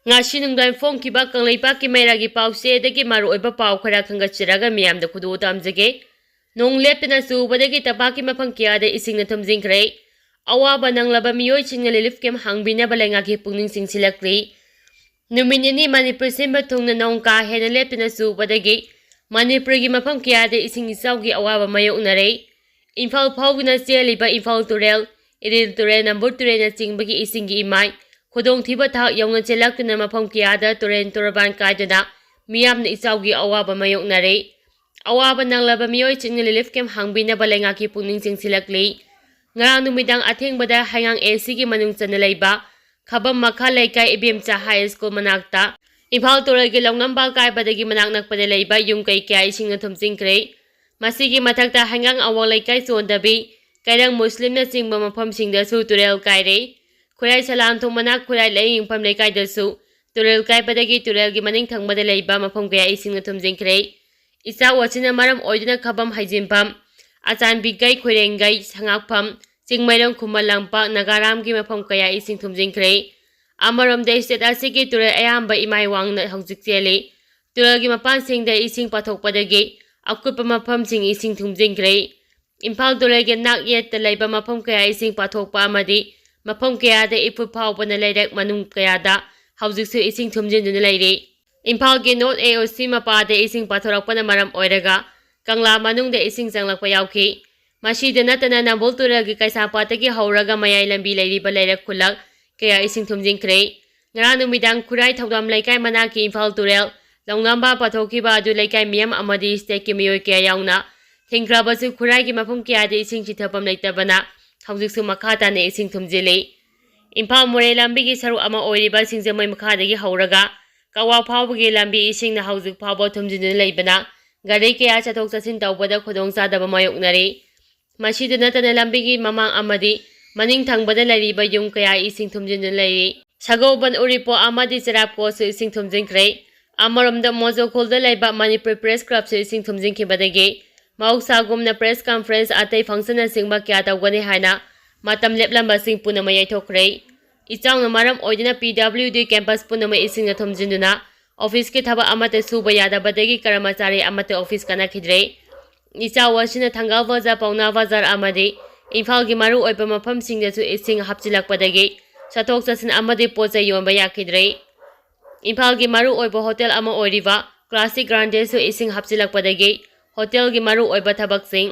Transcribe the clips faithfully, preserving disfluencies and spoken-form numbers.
ꯉꯁꯤ ꯅꯨꯡꯗꯥꯡ ꯐꯣꯡꯈꯤꯕ ꯀꯪꯂꯩꯄꯥꯛꯀꯤ ꯃꯩꯔꯥꯒꯤ ꯄꯥꯎꯆꯦꯗꯒꯤ ꯃꯔꯨꯑꯣꯏꯕ ꯄꯥꯎ ꯈꯔ ꯈꯟꯒꯠꯆꯔꯒ ꯃꯤꯌꯥꯝꯗ ꯈꯨꯗꯣꯜ ꯇꯝꯖꯒꯦ꯫ ꯅꯣꯡ ꯂꯦꯞꯇꯅ ꯆꯨꯕꯗꯒꯤ ꯇꯝꯄꯥꯛꯀꯤ ꯃꯐꯝ ꯀꯌꯥꯗ ꯏꯁꯤꯡꯅ ꯊꯨꯝꯖꯤꯟꯈ꯭ꯔꯦ꯫ ꯑꯋꯥꯕ ꯅꯪꯂꯕ ꯃꯤꯑꯣꯏꯁꯤꯡꯅ ꯔꯤꯂꯤꯐ ꯀꯦꯝꯞ ꯍꯥꯡꯕꯤꯅꯕ ꯂꯩꯉꯥꯛꯀꯤ ꯄꯨꯛꯅꯤꯡ ꯆꯤꯡꯁꯤꯜꯂꯛꯂꯤ꯫ ꯅꯨꯃꯤꯠ ꯅꯤꯅꯤ ꯃꯅꯤꯄꯨꯔ ꯁꯤꯟꯕ ꯊꯨꯡꯅ ꯅꯣꯡ ꯀꯥ ꯍꯦꯟꯅ ꯂꯦꯞꯇꯅ ꯆꯨꯕꯗꯒꯤ ꯃꯅꯤꯄꯨꯔꯒꯤ ꯃꯐꯝ ꯀꯌꯥꯗ ꯏꯁꯤꯡ ꯏꯆꯥꯎꯒꯤ ꯑꯋꯥꯕ ꯃꯥꯌꯣꯛꯅꯔꯦ꯫ ꯏꯝꯐꯥꯜ ꯐꯥꯎꯗꯨꯅ ꯆꯦꯜꯂꯤꯕ ꯏꯝꯐꯥꯜ ꯇꯨꯔꯦꯜ, ꯏꯔꯤꯜ ꯇꯨꯔꯦꯜ, ꯅꯝꯕꯨꯜ ꯇꯨꯔꯦꯜꯅꯆꯤꯡꯕꯒꯤ ꯏꯁꯤꯡꯒꯤ ꯏꯃꯥꯏ ꯈꯨꯗꯣꯡꯊꯤꯕ ꯊꯥꯛ ꯌꯧꯅ ꯆꯦꯜꯂꯛꯇꯨꯅ ꯃꯐꯝ ꯀꯌꯥꯗ ꯇꯨꯔꯦꯜ ꯇꯣꯔꯕꯥꯟ ꯀꯥꯏꯗꯨꯅ ꯃꯤꯌꯥꯝꯅ ꯏꯆꯥꯎꯒꯤ ꯑꯋꯥꯕ ꯃꯥꯌꯣꯛꯅꯔꯦ꯫ ꯑꯋꯥꯕ ꯅꯪꯂꯕ ꯃꯤꯑꯣꯏꯁꯤꯡꯅ ꯔꯤꯂꯤꯐ ꯀꯦꯝꯞ ꯍꯥꯡꯕꯤꯅꯕ ꯂꯩꯉꯥꯛꯀꯤ ꯄꯨꯛꯅꯤꯡ ꯆꯤꯡꯁꯤꯜꯂꯛꯂꯤ꯫ ꯉꯔꯥꯡ ꯅꯨꯃꯤꯗꯥꯡ ꯑꯊꯦꯡꯕꯗ ꯍꯩꯉꯥꯡ ꯑꯦ ꯁꯤꯒꯤ ꯃꯅꯨꯡ ꯆꯟꯅ ꯂꯩꯕ ꯈꯕꯝ ꯃꯈꯥ ꯂꯩꯀꯥꯏ ꯏꯕꯦꯝꯆꯥ ꯍꯥꯏ ꯁ꯭ꯀꯨꯜ ꯃꯅꯥꯛꯇ ꯏꯝꯐꯥꯜ ꯇꯨꯔꯦꯜꯒꯤ ꯂꯧꯅꯝꯕ ꯀꯥꯏꯕꯗꯒꯤ ꯃꯅꯥꯛ ꯅꯛꯄꯗ ꯂꯩꯕ ꯌꯨꯝ ꯀꯩ ꯀꯌꯥ ꯏꯁꯤꯡꯅ ꯊꯨꯝꯖꯤꯟꯈ꯭ꯔꯦ꯫ ꯃꯁꯤꯒꯤ ꯃꯊꯛꯇ ꯍꯩꯉꯥꯡ ꯑꯋꯥꯡ ꯂꯩꯀꯥꯏ ꯆꯣꯟꯗꯕꯤ, ꯀꯩꯔꯪ ꯃꯨꯁꯂꯤꯝꯅꯆꯤꯡꯕ ꯃꯐꯝꯁꯤꯡꯗꯁꯨ ꯇꯨꯔꯦꯜ ꯀꯥꯏꯔꯦ꯫ ꯈꯨꯔꯥꯏ ꯁꯂꯥꯝꯊꯣꯡ ꯃꯅꯥꯛ ꯈꯨꯔꯥꯏ ꯂꯥꯏꯌꯦꯡꯐꯝ ꯂꯩꯀꯥꯏꯗꯁꯨ ꯇꯨꯔꯦꯜ ꯀꯥꯏꯕꯗꯒꯤ ꯇꯨꯔꯦꯜꯒꯤ ꯃꯅꯤꯡ ꯊꯪꯕꯗ ꯂꯩꯕ ꯃꯐꯝ ꯀꯌꯥ ꯏꯁꯤꯡꯅ ꯊꯨꯝꯖꯤꯟꯈ꯭ꯔꯦ꯫ ꯏꯆꯥꯎ ꯑꯁꯤꯅ ꯃꯔꯝ ꯑꯣꯏꯗꯨꯅ ꯈꯕꯝ ꯍꯩꯖꯤꯟꯐꯝ, ꯑꯆꯥꯟꯕꯤꯒꯩ ꯈꯣꯏꯔꯦꯡꯒꯩ, ꯁꯉꯥꯛꯐꯝ, ꯆꯤꯡꯃꯩꯔꯣꯡ ꯈꯨꯃꯟ ꯂꯝꯄꯥꯛ, ꯅꯥꯒꯥꯔꯥꯝꯒꯤ ꯃꯐꯝ ꯀꯌꯥ ꯏꯁꯤꯡ ꯊꯨꯝꯖꯤꯟꯈ꯭ꯔꯦ꯫ ꯑꯃꯔꯣꯝꯗ ꯁ꯭ꯇꯦꯠ ꯑꯁꯤꯒꯤ ꯇꯨꯔꯦꯜ ꯑꯌꯥꯝꯕ ꯏꯃꯥꯏ ꯋꯥꯡꯅ ꯍꯧꯖꯤꯛ ꯆꯦꯜꯂꯤ꯫ ꯇꯨꯔꯦꯜꯒꯤ ꯃꯄꯥꯟꯁꯤꯡꯗ ꯏꯁꯤꯡ ꯄꯥꯊꯣꯛꯄꯗꯒꯤ ꯑꯀꯨꯠꯄ ꯃꯐꯝꯁꯤꯡ ꯏꯁꯤꯡ ꯊꯨꯝꯖꯤꯟꯈ꯭ꯔꯦ꯫ ꯏꯝꯐꯥꯜ ꯇꯨꯔꯦꯜꯒꯤ ꯅꯥꯛ ꯌꯦꯠꯇ ꯂꯩꯕ ꯃꯐꯝ ꯀꯌꯥ ꯏꯁꯤꯡ ꯄꯥꯊꯣꯛꯄ ꯑꯃꯗꯤ ꯃꯐꯝ ꯀꯌꯥꯗ ꯏꯐꯨꯠ ꯐꯥꯎꯕꯅ ꯂꯩꯔꯛ ꯃꯅꯨꯡ ꯀꯌꯥꯗ ꯍꯧꯖꯤꯛꯁꯨ ꯏꯁꯤꯡ ꯊꯨꯝꯖꯤꯟꯗꯨꯅ ꯂꯩꯔꯤ꯫ ꯏꯝꯐꯥꯜꯒꯤ ꯅꯣꯔꯠ ꯑꯦ ꯑꯣ ꯁꯤ ꯃꯄꯥꯗ ꯏꯁꯤꯡ ꯄꯥꯊꯣꯔꯛꯄꯅ ꯃꯔꯝ ꯑꯣꯏꯔꯒ ꯀꯪꯂꯥ ꯃꯅꯨꯡꯗ ꯏꯁꯤꯡ ꯆꯪꯂꯛꯄ ꯌꯥꯎꯈꯤ꯫ ꯃꯁꯤꯗ ꯅꯠꯇꯅ ꯅꯝꯕꯨꯜ ꯇꯨꯔꯦꯜꯒꯤ ꯀꯩꯁꯥꯝꯄꯥꯠꯇꯒꯤ ꯍꯧꯔꯒ ꯃꯌꯥꯏ ꯂꯝꯕꯤ ꯂꯩꯔꯤꯕ ꯂꯩꯔꯛ ꯈꯨꯜꯂꯛ ꯀꯌꯥ ꯏꯁꯤꯡ ꯊꯨꯝꯖꯤꯟꯈ꯭ꯔꯦ꯫ ꯉꯔꯥꯡ ꯅꯨꯃꯤꯗꯥꯡ ꯈꯨꯔꯥꯏ ꯊꯧꯗꯥꯝ ꯂꯩꯀꯥꯏ ꯃꯅꯥꯛꯀꯤ ꯏꯝꯐꯥꯜ ꯇꯨꯔꯦꯜ ꯂꯧꯅꯝꯕ ꯄꯥꯊꯣꯛꯈꯤꯕ ꯑꯗꯨ ꯂꯩꯀꯥꯏ ꯃꯤꯌꯥꯝ ꯑꯃꯗꯤ ꯁ꯭ꯇꯦꯠꯀꯤ ꯃꯤꯑꯣꯏ ꯀꯌꯥ ꯌꯥꯎꯅ ꯊꯤꯡꯈ꯭ꯔꯕꯁꯨ ꯈꯨꯔꯥꯏꯒꯤ ꯃꯐꯝ ꯀꯌꯥꯗ ꯏꯁꯤꯡ ꯆꯤꯊꯐꯝ ꯂꯩꯇꯕꯅ ꯍꯧꯖꯤꯛꯁꯨ ꯃꯈꯥ ꯇꯥꯅ ꯏꯁꯤꯡ ꯊꯨꯝꯖꯤꯜꯂꯤ꯫ ꯏꯝꯐꯥꯜ ꯃꯣꯔꯦ ꯂꯝꯕꯤꯒꯤ ꯁꯔꯨꯛ ꯑꯃ ꯑꯣꯏꯔꯤꯕ ꯁꯤꯡꯖꯃꯩ ꯃꯈꯥꯗꯒꯤ ꯍꯧꯔꯒ ꯀꯛꯋꯥ ꯐꯥꯎꯕꯒꯤ ꯂꯝꯕꯤ ꯏꯁꯤꯡꯅ ꯍꯧꯖꯤꯛ ꯐꯥꯎꯕ ꯊꯨꯝꯖꯤꯟꯗꯨꯅ ꯂꯩꯕꯅ ꯒꯥꯔꯤ ꯀꯌꯥ ꯆꯠꯊꯣꯛ ꯆꯠꯁꯤꯟ ꯇꯧꯕꯗ ꯈꯨꯗꯣꯡꯆꯥꯗꯕ ꯃꯥꯌꯣꯛꯅꯔꯤ꯫ ꯃꯁꯤꯗ ꯅꯠꯇꯅ ꯂꯝꯕꯤꯒꯤ ꯃꯃꯥꯡ ꯑꯃꯗꯤ ꯃꯅꯤꯡ ꯊꯪꯕꯗ ꯂꯩꯔꯤꯕ ꯌꯨꯝ ꯀꯌꯥ ꯏꯁꯤꯡ ꯊꯨꯝꯖꯤꯟꯗꯨꯅ ꯂꯩꯔꯤ꯫ ꯁꯒꯣꯜꯕꯟ, ꯎꯔꯤꯄꯣꯛ ꯑꯃꯗꯤ ꯆꯔꯥꯞꯀꯣꯠꯁꯨ ꯏꯁꯤꯡ ꯊꯨꯝꯖꯤꯟꯈ꯭ꯔꯦ꯫ ꯑꯃꯔꯣꯝꯗ ꯃꯣꯖꯣꯈꯣꯜꯗ ꯂꯩꯕ ꯃꯅꯤꯄꯨꯔ ꯄ꯭ꯔꯦꯁ ꯀ꯭ꯂꯕꯁꯨ ꯏꯁꯤꯡ ꯊꯨꯝꯖꯤꯟꯈꯤꯕꯗꯒꯤ ꯃꯍꯧꯁꯥꯒꯨꯝꯅ ꯄ꯭ꯔꯦꯁ ꯀꯟꯐꯔꯦꯟꯁ, ꯑꯇꯩ ꯐꯪꯁꯟꯅꯆꯤꯡꯕ ꯀꯌꯥ ꯇꯧꯒꯅꯤ ꯍꯥꯏꯅ ꯃꯇꯝ ꯂꯦꯞꯂꯝꯕꯁꯤꯡ ꯄꯨꯝꯅꯃꯛ ꯌꯩꯊꯣꯛꯈ꯭ꯔꯦ꯫ ꯏꯆꯥꯎꯅ ꯃꯔꯝ ꯑꯣꯏꯗꯨꯅ P W D campus ꯄꯨꯝꯅꯃꯛ ꯏꯁꯤꯡꯅ ꯊꯨꯝꯖꯤꯟꯗꯨꯅ office ꯀꯤ ꯊꯕꯛ ꯑꯃꯠꯇ ꯁꯨꯕ ꯌꯥꯗꯕꯗꯒꯤ ꯀꯔꯃꯆꯥꯔꯤ ꯑꯃꯠꯇ office ꯀꯥꯅꯈꯤꯗ꯭ꯔꯦ꯫ ꯏꯆꯥꯎ ꯑꯁꯤꯅ ꯊꯪꯒꯥꯜ ꯕꯖꯥꯔ, ꯄꯥꯎꯅꯥ ꯕꯖꯥꯔ ꯑꯃꯗꯤ ꯏꯝꯐꯥꯜꯒꯤ ꯃꯔꯨꯑꯣꯏꯕ ꯃꯐꯝꯁꯤꯡꯗꯁꯨ ꯏꯁꯤꯡ ꯍꯥꯞꯆꯤꯜꯂꯛꯄꯗꯒꯤ ꯆꯠꯊꯣꯛ ꯆꯠꯁꯤꯟ ꯑꯃꯗꯤ ꯄꯣꯠ ꯆꯩ ꯌꯣꯟꯕ ꯌꯥꯈꯤꯗ꯭ꯔꯦ꯫ ꯏꯝꯐꯥꯜꯒꯤ ꯃꯔꯨꯑꯣꯏꯕ hotel ꯑꯃ ꯑꯣꯏꯔꯤꯕ Classic Grande ꯁꯨ ꯏꯁꯤꯡ ꯍꯥꯞꯆꯤꯜꯂꯛꯄꯗꯒꯤ hotel ꯒꯤ ꯃꯔꯨꯑꯣꯏꯕ ꯊꯕꯛꯁꯤꯡ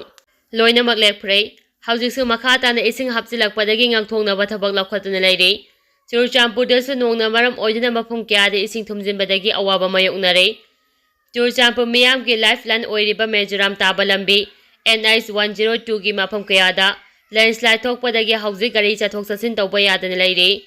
ꯂꯣꯏꯅꯃꯛ ꯂꯦꯞꯈ꯭ꯔꯦ꯫ ꯍꯧꯖꯤꯛꯁꯨ ꯃꯈꯥ ꯇꯥꯅ ꯏꯁꯤꯡ ꯍꯥꯞꯆꯤꯜꯂꯛꯄꯗꯒꯤ ꯉꯥꯛꯊꯣꯛꯅꯕ ꯊꯕꯛ ꯂꯧꯈꯠꯇꯨꯅ ꯂꯩꯔꯤ꯫ ꯆꯨꯔꯆꯥꯟꯄꯨꯔꯗꯁꯨ ꯅꯣꯡꯅ ꯃꯔꯝ ꯑꯣꯏꯗꯨꯅ ꯃꯐꯝ ꯀꯌꯥꯗ ꯏꯁꯤꯡ ꯊꯨꯝꯖꯤꯟꯕꯗꯒꯤ ꯑꯋꯥꯕ ꯃꯥꯌꯣꯛꯅꯔꯦ꯫ ꯆꯨꯔꯆꯥꯟꯄꯨꯔ ꯃꯤꯌꯥꯝꯒꯤ lifeline ꯑꯣꯏꯔꯤꯕ ꯃꯤꯖꯣꯔꯥꯝ ꯇꯥꯕ ꯂꯝꯕꯤ N H one zero two ꯒꯤ ꯃꯐꯝ ꯀꯌꯥꯗ landslide ꯊꯣꯛꯄꯗꯒꯤ ꯍꯧꯖꯤꯛ ꯒꯥꯔꯤ ꯆꯠꯊꯣꯛ ꯆꯠꯁꯤꯟ ꯇꯧꯕ ꯌꯥꯗꯅ ꯂꯩꯔꯤ꯫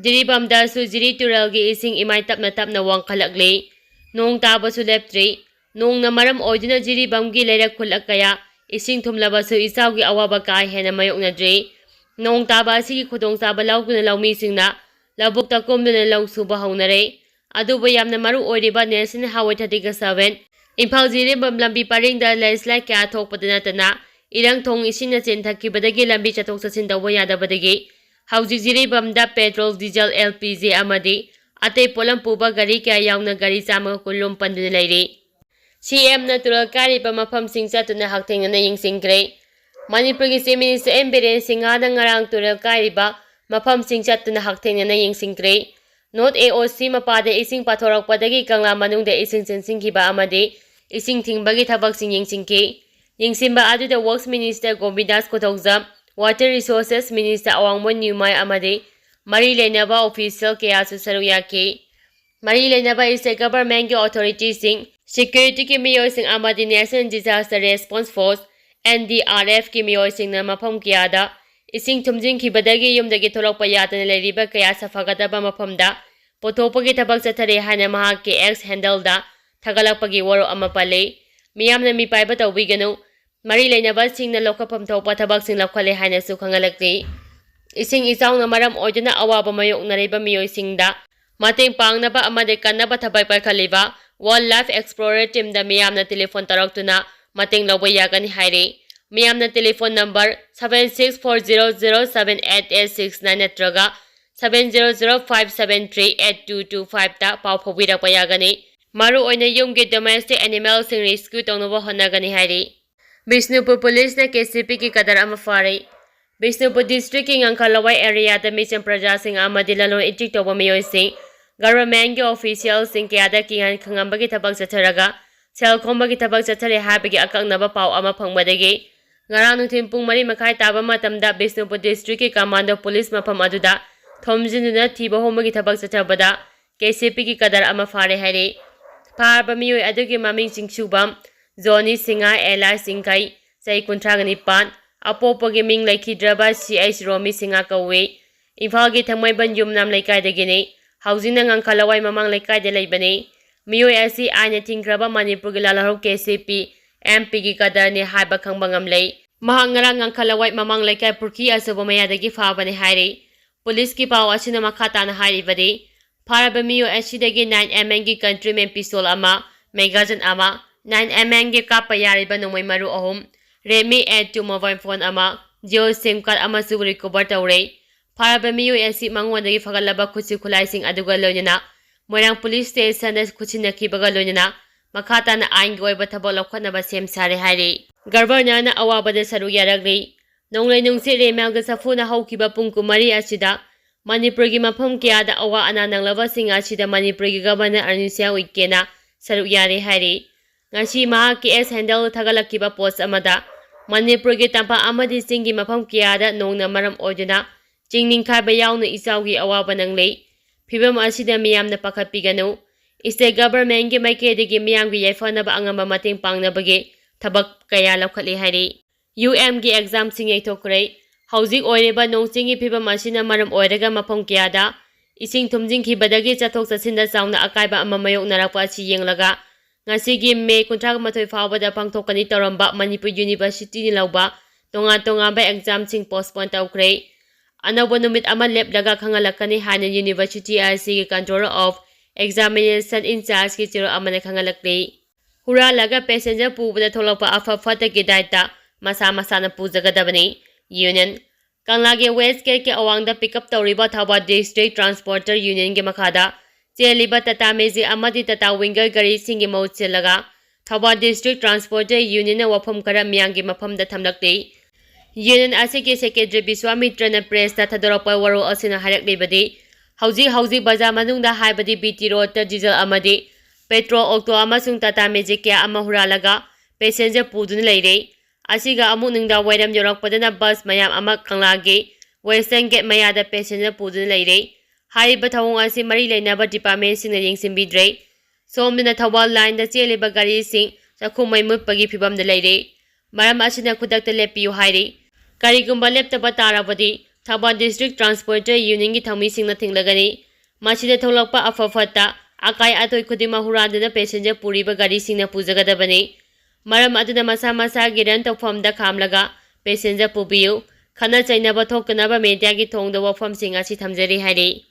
ꯖꯤꯔꯤꯕꯥꯝꯗꯁꯨ ꯖꯤꯔꯤ ꯇꯨꯔꯦꯜꯒꯤ ꯏꯁꯤꯡ ꯏꯃꯥꯏ ꯇꯞꯅ ꯇꯞꯅ ꯋꯥꯡꯈꯠꯂꯛꯂꯤ꯫ ꯅꯣꯡ ꯇꯥꯕꯁꯨ ꯂꯦꯞꯇ꯭ꯔꯤ꯫ ꯅꯣꯡꯅ ꯃꯔꯝ ꯑꯣꯏꯗꯨꯅ ꯖꯤꯔꯤꯕꯥꯝꯒꯤ ꯂꯩꯔꯛ ꯈꯨꯜꯂꯛ ꯀꯌꯥ ꯏꯁꯤꯡ ꯊꯨꯝꯂꯕꯁꯨ ꯏꯆꯥꯎꯒꯤ ꯑꯋꯥꯕ ꯀꯥ ꯍꯦꯟꯅ ꯃꯥꯌꯣꯛꯅꯗ꯭ꯔꯤ꯫ ꯅꯣꯡ ꯇꯥꯕ ꯑꯁꯤꯒꯤ ꯈꯨꯗꯣꯡꯆꯥꯕ ꯂꯧꯗꯨꯅ ꯂꯧꯃꯤꯁꯤꯡꯅ ꯂꯧꯕꯨꯛꯇ ꯀꯨꯝꯗꯨꯅ ꯂꯧ ꯁꯨꯕ ꯍꯧꯅꯔꯦ꯫ ꯑꯗꯨꯕꯨ ꯌꯥꯝꯅ ꯃꯔꯨ ꯑꯣꯏꯔꯤꯕ National Highway thirty seven Imphal Jiribam ꯂꯝꯕꯤ ꯄꯔꯤꯡꯗ landslide ꯀꯌꯥ ꯊꯣꯛꯄꯗ ꯅꯠꯇꯅ ꯏꯔꯪ ꯊꯣꯡ ꯏꯁꯤꯡꯅ ꯆꯦꯟꯊꯈꯤꯕꯗꯒꯤ ꯂꯝꯕꯤ ꯆꯠꯊꯣꯛ ꯆꯠꯁꯤꯟ ꯇꯧꯕ ꯌꯥꯗꯕꯗꯒꯤ ꯍꯧꯖꯤꯛ ꯖꯤꯔꯤꯕꯥꯝꯗ petrol, diesel, L P G ꯑꯃꯗꯤ ꯑꯇꯩ ꯄꯣꯠꯂꯝ ꯄꯨꯕ ꯒꯥꯔꯤ ꯀꯌꯥ ꯌꯥꯎꯅ ꯒꯥꯔꯤ ꯆꯥꯝꯃꯒ ꯀꯨꯟ ꯂꯣꯝ ꯄꯟꯗꯨꯅ ꯂꯩꯔꯤ꯫ C M ꯅ ꯇꯨꯔꯦꯜ ꯀꯥꯏꯔꯤꯕ ꯃꯐꯝꯁꯤꯡ ꯆꯠꯇꯨꯅ ꯍꯛꯊꯦꯡꯅꯅ ꯌꯦꯡꯁꯤꯟꯈ꯭ꯔꯦ꯫ ꯃꯅꯤꯄꯨꯔꯒꯤ Chief Minister N ꯕꯤꯔꯦꯟ ꯁꯤꯡꯍꯅ ꯉꯔꯥꯡ ꯇꯨꯔꯦꯜ ꯀꯥꯏꯔꯤꯕ ꯃꯐꯝꯁꯤꯡ ꯆꯠꯇꯨꯅ ꯍꯛꯊꯦꯡꯅꯅ ꯌꯦꯡꯁꯤꯟꯈ꯭ꯔꯦ꯫ North A O C ꯃꯄꯥꯗ ꯏꯁꯤꯡ ꯄꯥꯊꯣꯔꯛꯄꯗꯒꯤ ꯀꯪꯂꯥ ꯃꯅꯨꯡꯗ ꯏꯁꯤꯡ ꯆꯦꯟꯁꯤꯟꯈꯤꯕ ꯑꯃꯗꯤ ꯏꯁꯤꯡ ꯊꯤꯡꯕꯒꯤ ꯊꯕꯛꯁꯤꯡ ꯌꯦꯡꯁꯤꯟꯈꯤ꯫ ꯌꯦꯡꯁꯤꯟꯕ ꯑꯗꯨꯗ Works Minister ꯒꯣꯕꯤꯟꯗꯥꯁ ꯀꯣꯊꯧꯖꯝ, Water Resources Minister ꯑꯋꯥꯡꯕꯝ ꯅ꯭ꯌꯨꯃꯥꯏ ꯑꯃꯗꯤ ꯃꯔꯤ ꯂꯩꯅꯕ official ꯀꯌꯥꯁꯨ ꯁꯔꯨꯛ ꯌꯥꯈꯤ꯫ ꯃꯔꯤ ꯂꯩꯅꯕ state government ꯀꯤ authority ꯁꯤꯡ, security ꯒꯤ ꯃꯤꯑꯣꯏꯁꯤꯡ ꯑꯃꯗꯤ National Disaster Response Force, N D R F ꯀꯤ ꯃꯤꯑꯣꯏꯁꯤꯡꯅ ꯃꯐꯝ ꯀꯌꯥꯗ ꯏꯁꯤꯡ ꯊꯨꯝꯖꯤꯟꯈꯤꯕꯗꯒꯤ ꯌꯨꯝꯗꯒꯤ ꯊꯣꯛꯂꯛꯄ ꯌꯥꯗꯅ ꯂꯩꯔꯤꯕ ꯀꯌꯥ ꯁꯥꯐꯒꯗꯕ ꯃꯐꯝꯗ ꯄꯨꯊꯣꯛꯄꯒꯤ ꯊꯕꯛ ꯆꯠꯊꯔꯤ ꯍꯥꯏꯅ ꯃꯍꯥꯛꯀꯤ X handle ꯗ ꯊꯥꯒꯠꯂꯛꯄꯒꯤ ꯋꯥꯔꯣꯞ ꯑꯃ ꯄꯜꯂꯤ꯫ ꯃꯤꯌꯥꯝꯅ ꯃꯤꯄꯥꯏꯕ ꯇꯧꯕꯤꯒꯅꯨ꯫ ꯃꯔꯤ ꯂꯩꯅꯕꯁꯤꯡꯅ ꯂꯧꯈꯠꯐꯝ ꯊꯣꯛꯄ ꯊꯕꯛꯁꯤꯡ ꯂꯧꯈꯠꯂꯦ ꯍꯥꯏꯅꯁꯨ ꯈꯪꯍꯜꯂꯛꯂꯤ꯫ ꯏꯁꯤꯡ ꯏꯆꯥꯎꯅ ꯃꯔꯝ ꯑꯣꯏꯗꯨꯅ ꯑꯋꯥꯕ ꯃꯥꯌꯣꯛꯅꯔꯤꯕ ꯃꯤꯑꯣꯏꯁꯤꯡꯗ ꯃꯇꯦꯡ ꯄꯥꯡꯅꯕ ꯑꯃꯗꯤ ꯀꯟꯅꯕ ꯊꯕꯛ ꯄꯥꯏꯈꯠꯂꯤꯕ Wildlife Explorer team ꯗ ꯃꯤꯌꯥꯝꯅ telephone ꯇꯧꯔꯛꯇꯨꯅ ꯃꯇꯦꯡ ꯂꯧꯕ ꯌꯥꯒꯅꯤ ꯍꯥꯏꯔꯤ꯫ ꯃꯤꯌꯥꯝꯅ telephone number seven six four zero zero seven eight eight six nine ꯅꯠꯇ꯭ꯔꯒ seven zero zero five seven three eight two two five ꯇ ꯄꯥꯎ ꯐꯥꯎꯕꯤꯔꯛꯄ ꯌꯥꯒꯅꯤ꯫ ꯃꯔꯨꯑꯣꯏꯅ ꯌꯨꯝꯒꯤ domestic animalꯁꯤꯡ rescue ꯇꯧꯅꯕ ꯍꯣꯠꯅꯒꯅꯤ ꯍꯥꯏꯔꯤ꯫ ꯕꯤꯁꯅꯨꯄꯨꯔ ꯄꯨꯂꯤꯁꯅ ꯀꯦ ꯁꯤ ꯄꯤꯒꯤ ꯀꯗꯔ ꯑꯃ ꯐꯥꯔꯦ꯫ ꯕꯤꯁꯅꯨꯄꯨꯔ districtꯀꯤ ꯉꯥꯡꯈ ꯂꯋꯥꯏ areaꯗ ꯃꯤꯆꯝ ꯄ꯭ꯔꯖꯥꯁꯤꯡ ꯑꯃꯗꯤ ꯂꯂꯣꯟ ꯏꯇꯤꯛ ꯇꯧꯕ ꯃꯤꯑꯣꯏꯁꯤꯡ governmentꯀꯤ officialꯁꯤꯡ ꯀꯌꯥꯗ ꯀꯤꯍꯟ ꯈꯪꯍꯟꯕꯒꯤ ꯊꯕꯛ ꯆꯠꯊꯔꯒ ꯁꯦꯜ ꯈꯣꯝꯕꯒꯤ ꯊꯕꯛ ꯆꯠꯊꯔꯦ ꯍꯥꯏꯕꯒꯤ ꯑꯀꯛꯅꯕ ꯄꯥꯎ ꯑꯃ ꯐꯪꯕꯗꯒꯤ ꯉꯔꯥꯡ ꯅꯨꯡꯊꯤꯜ ꯄꯨꯡ ꯃꯔꯤ ꯃꯈꯥꯏ ꯇꯥꯕ ꯃꯇꯝꯗ ꯕꯤꯁꯅꯨꯄꯨꯔ districtꯀꯤ commando police ꯃꯐꯝ ꯑꯗꯨꯗ ꯊꯣꯝꯖꯤꯟꯗꯨꯅ ꯊꯤꯕ ꯍꯣꯝꯕꯒꯤ ꯊꯕꯛ ꯆꯠꯊꯕꯗ ꯀꯦ ꯁꯤ ꯄꯤꯒꯤ ꯀꯗꯔ ꯑꯃ ꯐꯥꯔꯦ ꯍꯥꯏꯔꯤ꯫ ꯐꯥꯔꯕ ꯃꯤꯑꯣꯏ ꯑꯗꯨꯒꯤ ꯃꯃꯤꯡ ꯆꯤꯡꯁꯨꯕꯝ ꯖꯣꯅꯤ ꯁꯤꯡꯍ alias ꯆꯤꯡꯈꯩ, ꯆꯍꯤ ꯀꯨꯟꯊ꯭ꯔꯥꯒ ꯅꯤꯄꯥꯟ, ꯑꯄꯣꯛꯄꯒꯤ ꯃꯤꯡ ꯂꯩꯈꯤꯗ꯭ꯔꯕ ꯁꯤ ꯑꯩꯆ ꯔꯣꯃꯤ ꯁꯤꯡꯍ ꯀꯧꯏ꯫ ꯏꯝꯐꯥꯜꯒꯤ ꯊꯥꯡꯃꯩꯕꯟ ꯌꯨꯝꯅꯥꯝ ꯂꯩꯀꯥꯏꯗꯒꯤꯅꯤ꯫ ꯍꯧꯖꯤꯛꯅ ꯉꯥꯡꯈ ꯂꯋꯥꯏ ꯃꯃꯥꯡ ꯂꯩꯀꯥꯏꯗ ꯂꯩꯕꯅꯤ꯫ ꯃꯤꯑꯣꯏ ꯑꯁꯤ ꯑꯥꯏꯟꯅ ꯊꯤꯡꯈ꯭ꯔꯕ ꯃꯅꯤꯄꯨꯔꯒꯤ ꯂꯥꯜꯍꯧ ꯀꯦ ꯁꯤ ꯄꯤ ꯑꯦꯝ ꯄꯤꯒꯤ ꯀꯗꯔꯅꯤ ꯍꯥꯏꯕ ꯈꯪꯕ ꯉꯝꯂꯦ꯫ ꯃꯍꯥꯛ ꯉꯔꯥꯡ ꯉꯥꯡꯈ ꯂꯋꯥꯏ ꯃꯃꯥꯡ ꯂꯩꯀꯥꯏ ꯄꯨꯈ꯭ꯔꯤ ꯑꯆꯧꯕ ꯃꯌꯥꯗꯒꯤ ꯐꯥꯕꯅꯤ ꯍꯥꯏꯔꯤ꯫ ꯄꯨꯂꯤꯁꯀꯤ ꯄꯥꯎ ꯑꯁꯤꯅ ꯃꯈꯥ ꯇꯥꯅ ꯍꯥꯏꯔꯤꯕꯗꯤ, ꯐꯥꯔꯕ ꯃꯤꯑꯣꯏ ꯑꯁꯤꯗꯒꯤ nine M Mꯒꯤ countryman pistol ꯑꯃ, magazine ꯑꯃ, nine M Mꯒꯤ ꯀꯥꯞꯄ ꯌꯥꯔꯤꯕ ꯅꯣꯡꯃꯩ ꯃꯔꯨ ꯑꯍꯨꯝ, Redmi eight two mobile phone ꯑꯃ, Jio SIM card ꯑꯃꯁꯨ recover ꯇꯧꯔꯦ꯫ ꯐꯥꯔꯕ ꯃꯤꯑꯣꯏ ꯑꯁꯤ ꯃꯉꯣꯟꯗꯒꯤ ꯐꯒꯠꯂꯕ ꯈꯨꯠꯁꯨ ꯈꯨꯠꯂꯥꯏꯁꯤꯡ ꯑꯗꯨꯒ ꯂꯣꯏꯅꯅ ꯃꯣꯏꯔꯥꯡ police stationꯗ ꯈꯨꯠꯁꯤꯟꯅꯈꯤꯕꯒ ꯂꯣꯏꯅꯅ ꯃꯈꯥ ꯇꯥꯅ ꯑꯥꯏꯟꯒꯤ ꯑꯣꯏꯕ ꯊꯕꯛ ꯂꯧꯈꯠꯅꯕ ꯁꯦꯝ ꯁꯥꯔꯦ ꯍꯥꯏꯔꯤ꯫ Governorꯅ ꯑꯋꯥꯕꯗ ꯁꯔꯨꯛ ꯌꯥꯔꯛꯂꯤ꯫ ꯅꯣꯡꯂꯩ ꯅꯨꯡꯁꯤꯠ ꯔꯦꯃꯥꯜꯒ ꯁꯥꯐꯨꯅ ꯍꯧꯈꯤꯕ ꯄꯨꯡ ꯀꯨꯟꯃꯔꯤ ꯑꯁꯤꯗ ꯃꯅꯤꯄꯨꯔꯒꯤ ꯃꯐꯝ ꯀꯌꯥꯗ ꯑꯋꯥ ꯑꯅꯥ ꯅꯪꯂꯕꯁꯤꯡ ꯑꯁꯤꯗ ꯃꯅꯤꯄꯨꯔꯒꯤ Governor ꯑꯅꯤꯁꯤꯌꯥ ꯎꯏꯀꯦꯅ ꯁꯔꯨꯛ ꯌꯥꯔꯤ ꯍꯥꯏꯔꯤ꯫ ꯉꯁꯤ ꯃꯍꯥꯛꯀꯤ X handleꯗ ꯊꯥꯒꯠꯂꯛꯈꯤꯕ post ꯑꯃꯗ ꯃꯅꯤꯄꯨꯔꯒꯤ ꯇꯝꯄꯥꯛ ꯑꯃꯗꯤ ꯆꯤꯡꯒꯤ ꯃꯐꯝ ꯀꯌꯥꯗ ꯅꯣꯡꯅ ꯃꯔꯝ ꯑꯣꯏꯗꯨꯅ ꯆꯤꯡ ꯅꯤꯡꯈꯥꯏꯕ ꯌꯥꯎꯅ ꯏꯆꯥꯎꯒꯤ ꯑꯋꯥꯕ ꯅꯪꯂꯤ꯫ ꯐꯤꯕꯝ ꯑꯁꯤꯗ ꯃꯤꯌꯥꯝꯅ ꯄꯥꯈꯠꯄꯤꯒꯅꯨ꯫ State Governmentꯀꯤ ꯃꯥꯏꯀꯩꯗꯒꯤ ꯃꯤꯌꯥꯝꯒꯤ ꯌꯥꯏꯐꯅꯕ ꯑꯉꯝꯕ ꯃꯇꯦꯡ ꯄꯥꯡꯅꯕꯒꯤ ꯊꯕꯛ ꯀꯌꯥ ꯂꯧꯈꯠꯂꯤ ꯍꯥꯏꯔꯤ꯫ UMꯒꯤ examꯁꯤꯡ ꯌꯩꯊꯣꯛꯈ꯭ꯔꯦ꯫ ꯍꯧꯖꯤꯛ ꯑꯣꯏꯔꯤꯕ ꯅꯣꯡ ꯆꯤꯡꯒꯤ ꯐꯤꯕꯝ ꯑꯁꯤꯅ ꯃꯔꯝ ꯑꯣꯏꯔꯒ ꯃꯐꯝ ꯀꯌꯥꯗ ꯏꯁꯤꯡ ꯊꯨꯝꯖꯤꯟꯈꯤꯕꯗꯒꯤ ꯆꯠꯊꯣꯛ ꯆꯠꯁꯤꯟꯗ ꯆꯥꯎꯅ ꯑꯀꯥꯏꯕ ꯑꯃ ꯃꯥꯌꯣꯛꯅꯔꯛꯄ ꯑꯁꯤ ꯌꯦꯡꯂꯒ ꯉꯁꯤꯒꯤ May ꯀꯨꯟꯊ꯭ꯔꯥꯃꯥꯊꯣꯏ ꯐꯥꯎꯕꯗ ꯄꯥꯡꯊꯣꯛꯀꯅꯤ ꯇꯧꯔꯝꯕ ꯃꯅꯤꯄꯨꯔ Universityꯅ ꯂꯧꯕ ꯇꯣꯉꯥꯟ ꯇꯣꯉꯥꯟꯕ examꯁꯤꯡ postpone ꯇꯧꯈ꯭ꯔꯦ꯫ ꯑꯅꯧꯕ ꯅꯨꯃꯤꯠ ꯑꯃ ꯂꯦꯞꯂꯒ ꯈꯪꯍꯜꯂꯛꯀꯅꯤ ꯍꯥꯏꯅ University ꯑꯁꯤꯒꯤ Controller of Examination in Chargeꯀꯤ ꯆꯦꯔꯣꯜ ꯑꯃꯅ ꯈꯪꯍꯜꯂꯛꯂꯤ꯫ ꯍꯨꯔꯥꯜꯂꯒ passenger ꯄꯨꯕꯗ ꯊꯣꯛꯂꯛꯄ ꯑꯐ ꯐꯠꯇꯒꯤ ꯗꯥꯏꯇ ꯃꯁꯥ ꯃꯁꯥꯅ ꯄꯨꯖꯒꯗꯕꯅꯤ꯫ Union ꯀꯪꯂꯥꯒꯤ ꯋꯦꯁ ꯒꯦꯠꯀꯤ ꯑꯋꯥꯡꯗ ꯄꯤꯛ ꯑꯞ ꯇꯧꯔꯤꯕ ꯊꯧꯕꯥꯜ ꯗꯤꯁꯇ꯭ꯔꯤꯛ ꯇ꯭ꯔꯥꯟꯁꯄꯣꯔꯇꯔ ꯌꯨꯅꯤꯌꯟꯒꯤ ꯃꯈꯥꯗ ꯆꯦꯜꯂꯤꯕ ꯇꯥꯇꯥ ꯃꯦꯖꯤꯛ ꯑꯃꯗꯤ ꯇꯥꯇꯥ ꯋꯤꯡꯒꯔ ꯒꯥꯔꯤꯁꯤꯡꯒꯤ ꯃꯍꯨꯠ ꯁꯤꯜꯂꯒ ꯊꯧꯕꯥꯜ ꯗꯤꯁꯇ꯭ꯔꯤꯛ ꯇ꯭ꯔꯥꯟꯁꯄꯣꯔꯇꯔ ꯌꯨꯅꯤꯌꯟꯅ ꯋꯥꯐꯝ ꯈꯔ ꯃꯤꯌꯥꯝꯒꯤ ꯃꯐꯝꯗ ꯊꯝꯂꯛꯂꯤ꯫ ꯌꯨꯅꯤꯌꯟ ꯑꯁꯤꯒꯤ ꯁꯦꯀ꯭ꯔꯦꯇꯔꯤ ꯕꯤꯁ꯭ꯋꯥꯃꯤꯇ꯭ꯔꯅ ꯄ꯭ꯔꯦꯁꯇ ꯊꯥꯗꯣꯔꯛꯄ ꯋꯥꯔꯣꯜ ꯑꯁꯤꯅ ꯍꯥꯏꯔꯛꯂꯤꯕꯗꯤ, ꯍꯧꯖꯤꯛ ꯍꯧꯖꯤꯛ ꯕꯖꯥꯔ ꯃꯅꯨꯡꯗ, ꯍꯥꯏꯕꯗꯤ ꯕꯤ ꯇꯤ ꯔꯣꯗꯇ ꯗꯤꯖꯜ ꯑꯃꯗꯤ ꯄꯦꯇ꯭ꯔꯣꯜ ꯑꯣꯛꯇꯣ ꯑꯃꯁꯨꯡ ꯇꯥꯇꯥ ꯃꯦꯖꯤꯛ ꯀꯌꯥ ꯑꯃ ꯍꯨꯔꯥꯜꯂꯒ ꯄꯦꯁꯦꯟꯖꯔ ꯄꯨꯗꯨꯅ ꯂꯩꯔꯦ꯫ ꯑꯁꯤꯒ ꯑꯃꯨꯛ ꯅꯨꯡꯗꯥꯡ ꯋꯥꯏꯔꯝ ꯌꯧꯔꯛꯄꯗꯅ ꯕꯁ ꯃꯌꯥꯝ ꯑꯃ ꯀꯪꯂꯥꯒꯤ ꯋꯦꯁꯇꯔꯟ ꯒꯦꯠ ꯃꯌꯥꯗ ꯄꯦꯁꯦꯟꯖꯔ ꯄꯨꯗꯨꯅ ꯂꯩꯔꯦ꯫ ꯍꯥꯏꯔꯤꯕ ꯊꯧꯑꯣꯡ ꯑꯁꯤ ꯃꯔꯤ ꯂꯩꯅꯕ ꯗꯤꯄꯥꯔꯠꯃꯦꯟꯁꯤꯡꯅ ꯌꯦꯡꯁꯤꯟꯕꯤꯗ꯭ꯔꯦ꯫ ꯁꯣꯝꯗꯅ ꯊꯧꯕꯥꯜ ꯂꯥꯏꯟꯗ ꯆꯦꯜꯂꯤꯕ ꯒꯥꯔꯤꯁꯤꯡ ꯆꯥꯛꯈꯨꯝ ꯃꯩ ꯃꯨꯠꯄꯒꯤ ꯐꯤꯕꯝꯗ ꯂꯩꯔꯦ꯫ ꯃꯔꯝ ꯑꯁꯤꯅ ꯈꯨꯗꯛꯇ ꯂꯦꯞꯄꯤꯌꯨ ꯍꯥꯏꯔꯤ꯫ ꯀꯔꯤꯒꯨꯝꯕ ꯂꯦꯞꯇꯕ ꯇꯥꯔꯕꯗꯤ ꯊꯧꯕꯥꯜ ꯗꯤꯁꯇ꯭ꯔꯤꯛ ꯇ꯭ꯔꯥꯟꯁꯄꯣꯔꯇꯔ ꯌꯨꯅꯤꯌꯟꯒꯤ ꯊꯧꯃꯤꯁꯤꯡꯅ ꯊꯤꯡꯂꯒꯅꯤ꯫ ꯃꯁꯤꯗ ꯊꯣꯛꯂꯛꯄ ꯑꯐ ꯐꯠꯇ, ꯑꯀꯥꯏ ꯑꯇꯣꯏ ꯈꯨꯗꯤꯡꯃꯛ ꯍꯨꯔꯥꯟꯗꯨꯅ ꯄꯦꯁꯦꯟꯖꯔ ꯄꯨꯔꯤꯕ ꯒꯥꯔꯤꯁꯤꯡꯅ ꯄꯨꯖꯒꯗꯕꯅꯤ꯫ ꯃꯔꯝ ꯑꯗꯨꯅ ꯃꯁꯥ ꯃꯁꯥꯒꯤ ꯔꯟ ꯇꯧꯐꯝꯗ ꯈꯥꯝꯂꯒ ꯄꯦꯁꯦꯟꯖꯔ ꯄꯨꯕꯤꯌꯨ꯫ ꯈꯠꯅ ꯆꯩꯅꯕ ꯊꯣꯛꯇꯅꯕ ꯃꯦꯗꯤꯌꯥꯒꯤ ꯊꯣꯡꯗ ꯋꯥꯐꯝꯁꯤꯡ ꯑꯁꯤ ꯊꯝꯖꯔꯤ ꯍꯥꯏꯔꯤ꯫